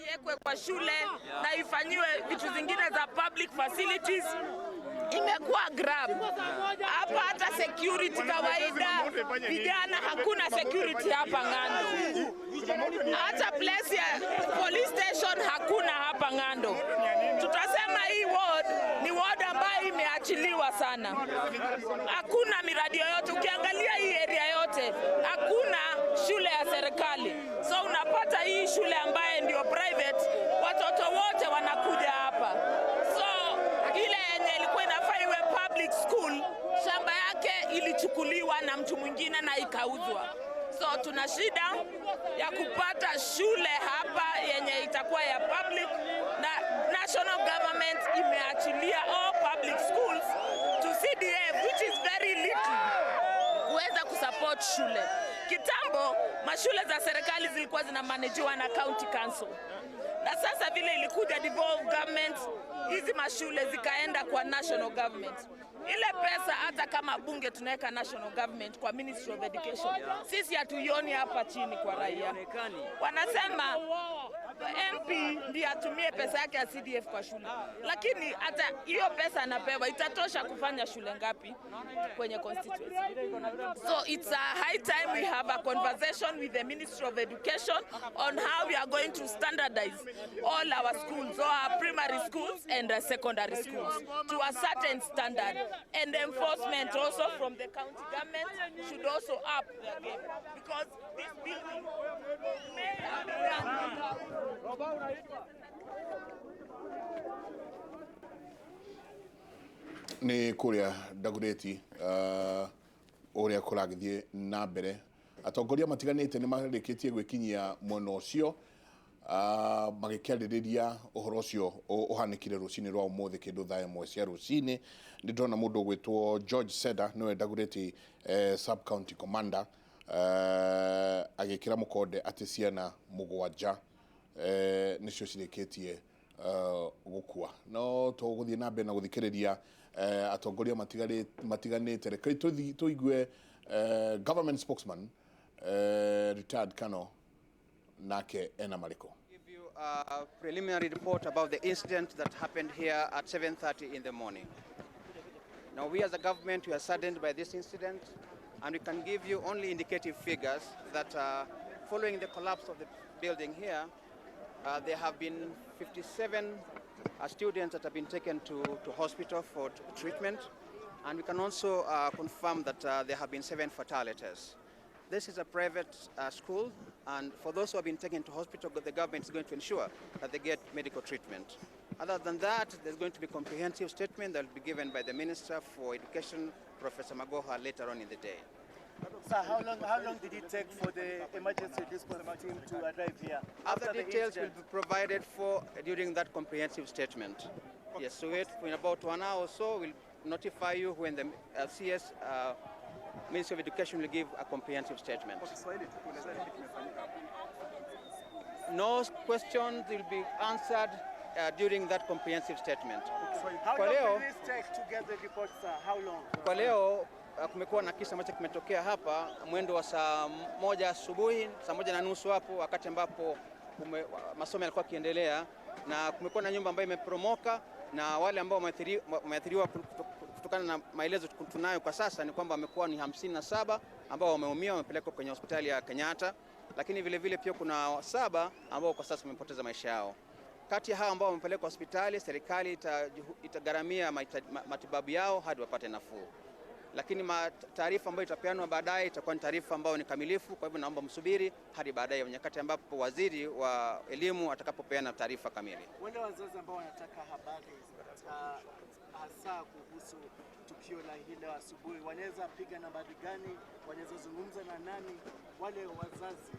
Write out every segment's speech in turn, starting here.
Iwekwe kwa shule na ifanyiwe vitu zingine za public facilities. Imekuwa grab hapa, hata security kawaida, vijana hakuna security hapa Ng'ando, hata place ya police station hakuna hapa Ng'ando. Tutasema hii ward ni ward ambayo imeachiliwa sana, hakuna miradi yoyote. Ukiangalia hii area yote hakuna shule ya serikali, so unapata hii shule ambaye ndio private, watoto wote wanakuja hapa. So ile yenye ilikuwa inafaa iwe public school, shamba yake ilichukuliwa na mtu mwingine na ikauzwa. So tuna shida ya kupata shule hapa yenye itakuwa ya public, na national government imeachilia all public schools to CDF, which is very little kuweza kusupport shule. Kitambo mashule za serikali zilikuwa zinamanagiwa na county council, na sasa vile ilikuja devolved government, hizi mashule zikaenda kwa national government. Ile pesa hata kama bunge tunaweka national government kwa Ministry of Education, sisi hatuioni hapa chini kwa raia. Wanasema MP ndiye atumie pesa yake ya CDF kwa shule, lakini hata hiyo pesa anapewa itatosha kufanya shule ngapi kwenye constituency? So it's a high time we have a conversation with the Ministry of Education on how we are going to standardize all our schools, all our primary schools and secondary schools to a certain standard. And enforcement also from the county government should also up their game, because this building may have been done. Nä kå rä a Ndagureti å rä a kå ragäthiä na mbere, atongoria matiganä te nä marä kä tie gwä kinyia mwena å cio magä kä arä rä ria å horo å cio å hanä kire rå cinä rwa å må thä kä ndå thaa 1 cia rå cinä. Nä ndona må ndå å gwä two George Seda, nĩwe Ndagureti sub county commander, agä kä ra må konde atä ciana 7 nĩcio cirĩkĩtie gũkua. No tũgũthiĩ na mbere na gũthikĩrĩria atongoria matiganĩte. Reke tũigue government spokesman, retired colonel, nake ena marĩkũ. Give you a preliminary report about the incident that happened here at 7:30 in the morning. Now, we as a government, we are saddened by this incident, and we can give you only indicative figures that following the collapse of the building here, there have been 57 students that have been taken to hospital for treatment, and we can also confirm that there have been 7 fatalities. This is a private school, and for those who have been taken to hospital, the government is going to ensure that they get medical treatment. Other than that, there's going to be a comprehensive statement that will be given by the Minister for Education, Professor Magoha, later on in the day. Sir, how long did it take for the emergency response team to arrive here? Other After the details will incident? be provided for during that comprehensive statement. Yes, so wait for in about 1 hour or so, we'll notify you when the CS, Ministry of Education, will give a comprehensive statement. No questions will be answered during that comprehensive statement. How Kwa long leo, did this take to get the report, sir? How long? Kwa leo kumekuwa na kisa ambacho kimetokea hapa mwendo wa saa 1 asubuhi, saa 1:30 hapo, wakati ambapo masomo yalikuwa yakiendelea, na kumekuwa na nyumba ambayo imeporomoka, na wale ambao wameathiriwa kutokana na maelezo tunayo kwa sasa ni kwamba wamekuwa ni 57 ambao wameumia, wamepelekwa kwenye hospitali ya Kenyatta, lakini vile vile pia kuna 7 ambao kwa sasa wamepoteza maisha yao. Kati ya hao ambao wamepelekwa hospitali, serikali itagharamia matibabu yao hadi wapate nafuu, lakini taarifa ambayo itapeanwa baadaye itakuwa ni taarifa ambayo ni kamilifu. Kwa hivyo naomba msubiri hadi baadaye nyakati ambapo waziri wa elimu atakapopeana taarifa kamili. Wale wazazi ambao wanataka habari hasa kuhusu tukio la hii leo asubuhi, wanaweza piga nambari gani? Wanaweza zungumza na nani? Wale wazazi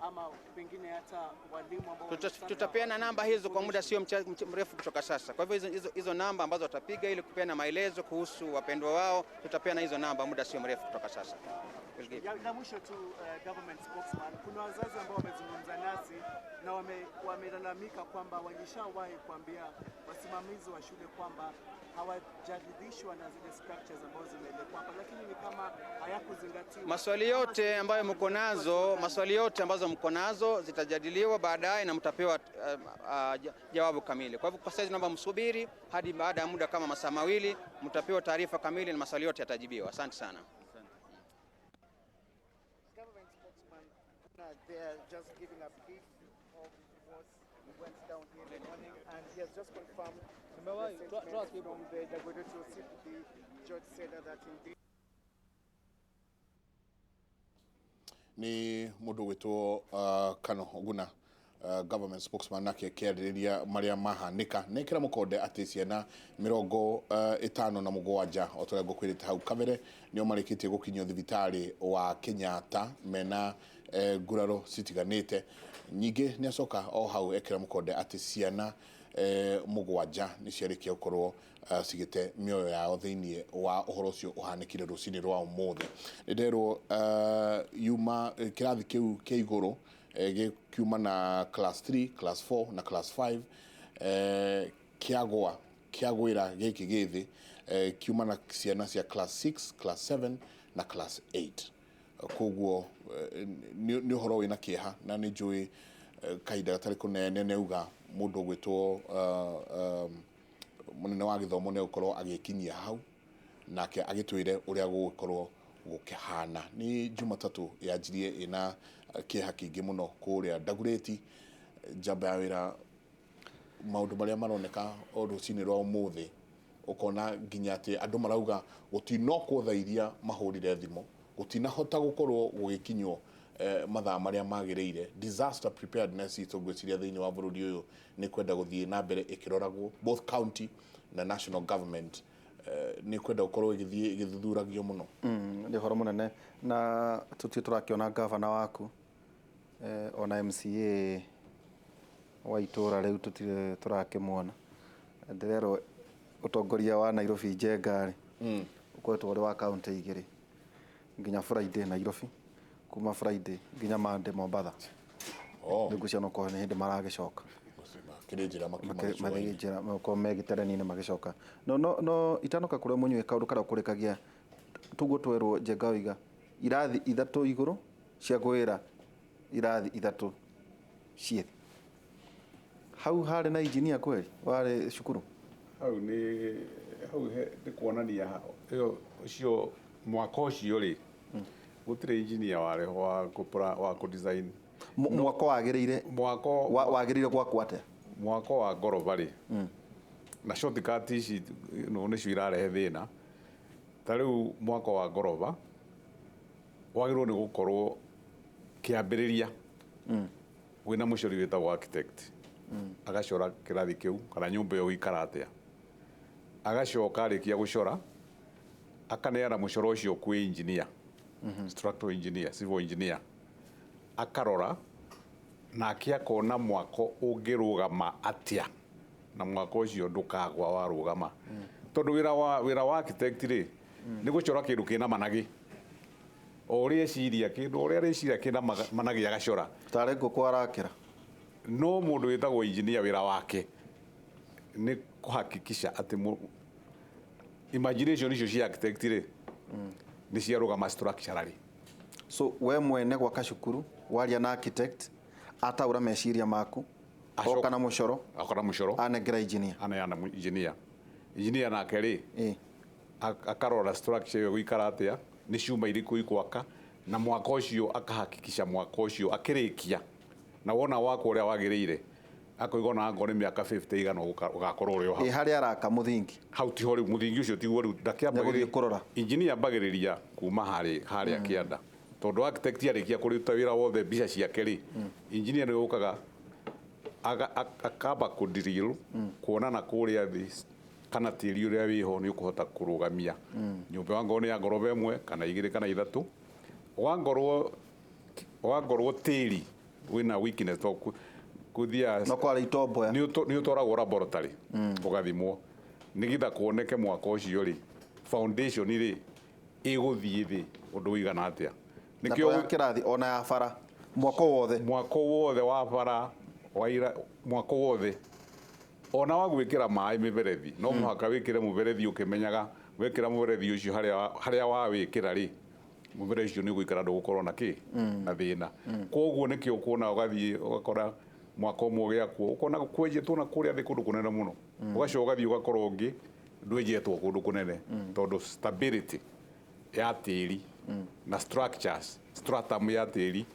ama pengine hata walimu ambao wanataka Tutapeana namba hizo kwa muda sio mrefu kutoka sasa. Kwa hivyo hizo namba ambazo watapiga ili kupeana maelezo kuhusu wapendwa wao, tutapeana hizo namba muda sio mrefu kutoka sasa. We'll give. Ya, na mwisho tu, government spokesman, kuna wazazi ambao wamezungumza nasi na wamelalamika kwamba walishawahi kuambia wasimamizi wa shule kwamba hawajaridhishwa na zile structures ambazo zimewekwa hapa, lakini ni kama hayakuzingatiwa. Maswali yote ambayo mko nazo, maswali yote ambazo mko nazo zitajadiliwa baadaye na mtapewa jawabu kamili. Kwa hivyo kwa sasa naomba msubiri hadi baada ya muda kama masaa 2, mtapewa taarifa kamili na maswali yote yatajibiwa. Asante sana. Government spokesman, they're just giving a brief of what went down here in the morning, and he has just confirmed the statement from the Dagoretti OCPD, George Seda, that indeed Nĩ mũndũ gwĩtwo Kano Oguna, government spokesman, nake kĩarĩrĩria marĩa mahanĩka na ĩkĩra mũkonde atĩ ciana 57 o ta ũrĩa ngũkwĩrĩte hau kabere nĩo marĩkĩtie gũkinyio thibitarĩ wa Kenyatta mena nguraro citiganĩte. Ningĩ nĩ acoka o hau ekĩra mũkonde atĩ ciana 7 nĩ ciarĩkia gũkorwo cigĩte mĩoyo yao thĩinĩ wa ũhoro ũcio ũhanĩkire rũcinĩ rwa ũmũthĩ. Nĩ nderwo yuma kĩrathi kĩu kĩa igũrũ gĩkiuma na class 3, class 4 na class 5, kĩagwa kĩagwĩra gĩkĩ gĩthĩ kiuma na ciana cia class 6, class 7 na class 8. Koguo nĩ ũhoro wĩna kĩeha na nĩ njũĩ kahinda gatarĩ kũnene nĩ mũndũ ũgwĩtwo mũnene wa gĩthomo nĩ egũkorwo agĩkinyia hau nake agĩtwĩre ũrĩa gũgũkorwo gũkĩhana. Nĩ Jumatatũ yanjirie ĩna kĩeha kĩingĩ mũno kũrĩa Dagoretti. Njamba ya wĩra, maũndũ marĩa maroneka o rũcinĩ rwa ũmũthĩ, ũkona nginya atĩ andũ marauga gũtinokwo thaa iria mahũrire thimũ, gũtinahota gũkorwo gũgĩkinywo mathaa marĩa magĩrĩire. Disaster preparedness itũ ngwĩciria thĩinĩ wa bũrũri ũyũ nĩ kwenda gũthiĩ na mbere ĩkĩroragwo both county na national government, nĩ kwenda gũkorwo ĩgĩthiĩ ĩgĩthuthuragio mũno. Nĩ ũhoro mũnene na tũtirĩ tũrakĩona gavana waku ona MCA wa itũra rĩu tũtirĩ tũrakĩmuona. Ndĩrerwo ũtongoria wa Nairobi Njenga rĩ ũkoretwo ũrĩ wa kaunti igĩrĩ nginya Friday Nairobi, kuma Friday nginya Monday Mombatha. Rĩu ngwĩciria no korwo nĩ hĩndĩ maragĩcoka. Makĩrĩ njĩra makiuma mathiĩ gĩcũa-inĩ. Njĩra makorwo me gĩtereni-inĩ magĩcoka. No itanoka kũrĩa mũnyue kaũndũ karĩa ũkũrĩkagia tuguo twerwo Njenga oiga irathi 3 igũrũ cia gwĩra irathi 3 ciĩ thĩ. Hau harĩ na engineer kweli warĩ cukuru? Hau nĩ hau nĩ kuonania ĩyo ũcio mwaka ũcio rĩ gũtirĩ engineer warĩ ho wa kũ design. Mwako wagĩrĩire mwako wagĩrĩire gwakwo atĩa? Mwako wa ngoroba rĩ na shortcut ici no nĩcio irarehe thĩna. Ta rĩu mwako wa ngoroba wagĩrĩirwo nĩ gũkorwo kĩambĩrĩria wĩna mũcori wĩtagwo architect, agacora kĩrathi kĩu kana nyũmba ĩyo gũikara atĩa, agacoka arĩkia gũcora akaneana mũcoro ũcio kwĩ engineer, structural engineer, civil engineer, akarora nake akona mwako ũngĩrũgama atĩa na mwako ũcio ndũkagwa warũgama, tondũ wĩra wa architect rĩ nĩ gũcora kĩndũ kĩna managĩ o ũrĩa eciria kĩndũ ũrĩa areciria kĩna managĩ agacora. Tarĩ ngũkũ arakĩra. No mũndũ wĩtagwo engineer wĩra wake nĩ kũhakikisha atĩ imagination icio cia architect rĩ nĩ ciarũgama structurally. So we mwene gwaka cukuru waria na architect ataũra meciria maku oka na mũcoro, oka na mũcoro, anengera engineer, aneana engineer nake rĩ akarora structure ĩyo gũikara atĩa, nĩ ciuma irĩkũ ikwaka na mwaka ũcio, akahakikisha mwaka ũcio akĩrĩkia na wona wakwo ũrĩa wagĩrĩire, akoiga ona angorwo nĩ mĩaka 50 igana ũgakorwo ũrĩ o hau. Ĩ harĩa araka mũthingi? Hau tiho rĩu mũthingi ũcio tiguo rĩu. Nĩegũthiĩ kũrora. Engineer ambagĩrĩria kuma harĩa kĩanda, tondũ architect arĩkia kũruta wĩra wothe mbica ciake rĩ, engineer nĩ ũkaga akamba kũdrill kuona na kũrĩa thĩ kana tĩri ũrĩa wĩho nĩ ũkũhota kũrũgamia nyũmba, wangorwo nĩ ya ngoroba 1 kana 2 kana 3, wangorwo tĩri wĩna weakness to kũthia no kwarĩ itomboya. Nĩ ũtwaragwo laboratory ũgathimwo nĩgetha kuoneke mwaka ũcio rĩ foundation rĩ ĩgũthiĩ thĩ ũndũ ũigana atĩa. Na to ya kĩrathi ona ya bara mwako wothe. Mwako wothe wa bara waira, mwako wothe ona wa gwĩkĩra maĩ mĩberethi no mũhaka wĩkĩre mũberethi ũkĩmenyaga wekĩra mũberethi ũcio harĩa wawĩkĩra rĩ, mũberethi ũcio nĩ ũgũikara ndũgũkorwo na kĩ na thĩna. Koguo nĩkĩo ũkuona ũgathiĩ ũgakora mwaka ũmwe ũgĩakwo ũkona kwenjetwo na kũrĩa thĩ kũndũ kũnene mũno, ũgacoka ũgathiĩ ũgakora ũngĩ ndwenjetwo kũndũ kũnene tondũ stability ya tĩri na structures, stratum ya tĩri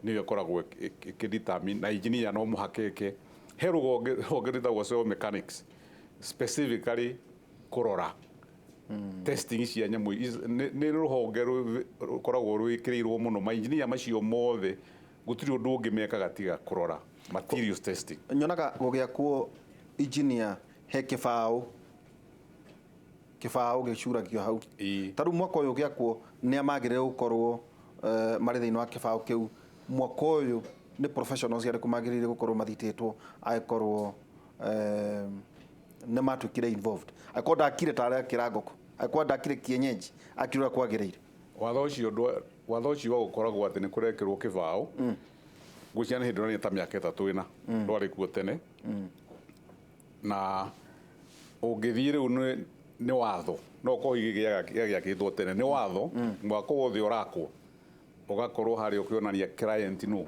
nĩyo ĩkoragwo ĩkĩdetermine, na engineer no mũhaka eke he rũhonge rwĩtagwo soil mechanics, specifically kũrora testing cia nyamũ nĩ rũhonge rũkoragwo rwĩkĩrĩirwo mũno. Mainjinia macio mothe gũtirĩ ũndũ ũngĩ mekaga tiga kũrora materials testing. Nyonaga gũgĩakwo engineer he kĩbaũ gĩcuragio hau. Ta rĩu mwaka ũyũ ũgĩakwo nĩ magĩrĩire gũkorwo marĩ thĩinĩ wa kĩbaũ kĩu. Mwaka ũyũ nĩ professionals arĩkũ magĩrĩire gũkorwo mathitĩtwo angĩkorwo nĩ matuĩkire involved, angĩkorwo ndakire tarĩa kĩrangoko, angĩkorwo ndakire kienyeji, akire ũrĩa kwagĩrĩire? Watho ũcio wa gũkoragwo atĩ nĩ kũrekĩrwo kĩbaũ ngwĩciria nĩ hĩndĩ ũrania ta mĩaka 3 ĩna ndwarĩ kuo tene, na ũngĩthiĩ rĩu nĩ watho no ũkorwo gĩakĩtwo tene, nĩ watho mwako wothe ũrakwo ũgakorwo harĩa ũkĩonania client nũ.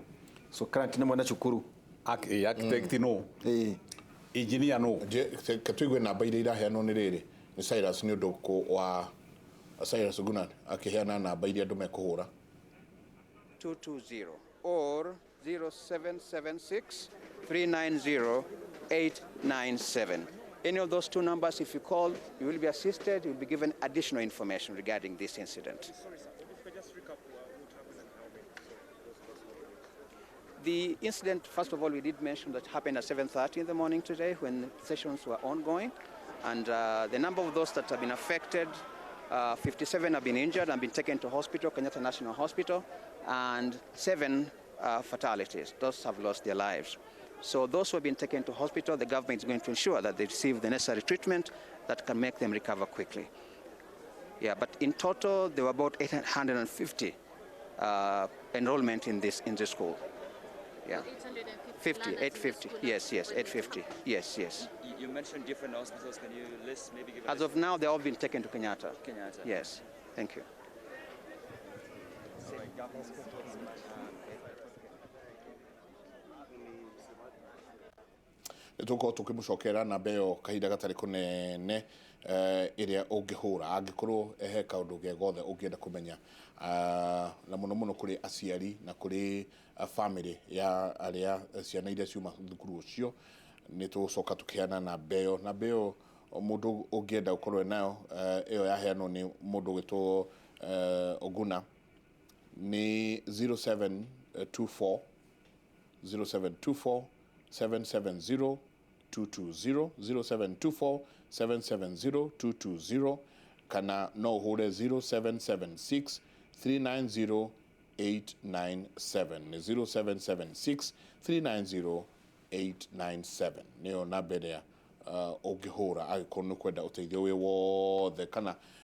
So client nĩ mwene cukuru, architect nũ, engineer nũ. Tuigue namba iria iraheanwo nĩ rĩrĩ nĩ Cyrus, nĩ ũndũ wa Cyrus Gunan akĩheana namba iria andũ mekũhũra. 220 or 0776 390 897. Any of those two numbers, if you call, you will be assisted, you will be given additional information regarding this incident. Sorry, sir, if you could just recap what happened and how many. The incident, first of all, we did mention that happened at 7:30 in the morning today when sessions were ongoing. And the number of those that have been affected, 57 have been injured and been taken to hospital, Kenyatta National Hospital, and 7 fatalities. Those have lost their lives. So those who have been taken to hospital, the government is going to ensure that they receive the necessary treatment that can make them recover quickly. Yeah, but in total, there were about 850 enrollment in this school. Yeah. 850. 850. Yes, yes, 850. Yes, yes. You mentioned different hospitals. Can you list, maybe give a As list? of now, they've all been taken to Kenyatta. Kenyatta. Yes. Thank you. Nĩtũgũkorwo tũkĩmũcokera namba ĩyo kahinda gatarĩ kũnene ĩrĩa ũngĩhũra angĩkorwo he kaũndũ ge gothe ũngĩenda kũmenya, na mũno mũno kũrĩ aciari na kũrĩ family ya arĩa ciana iria ciuma thukuru ũcio. Nĩ tũgũcoka tũkĩheana namba ĩyo. Namba ĩyo mũndũ ũngĩenda gũkorwo nayo ĩyo yaheanwo nĩ mũndũ ũgwĩtwo Oguna nĩ 0724 0724 770 220, 0724 770 220, kana no ũhũre 0776 390 897, nĩ 0776 390 897 nĩyo namba ĩrĩa ũngĩhũra angĩkorwo nĩ ũkwenda ũteithio wĩ wothe kana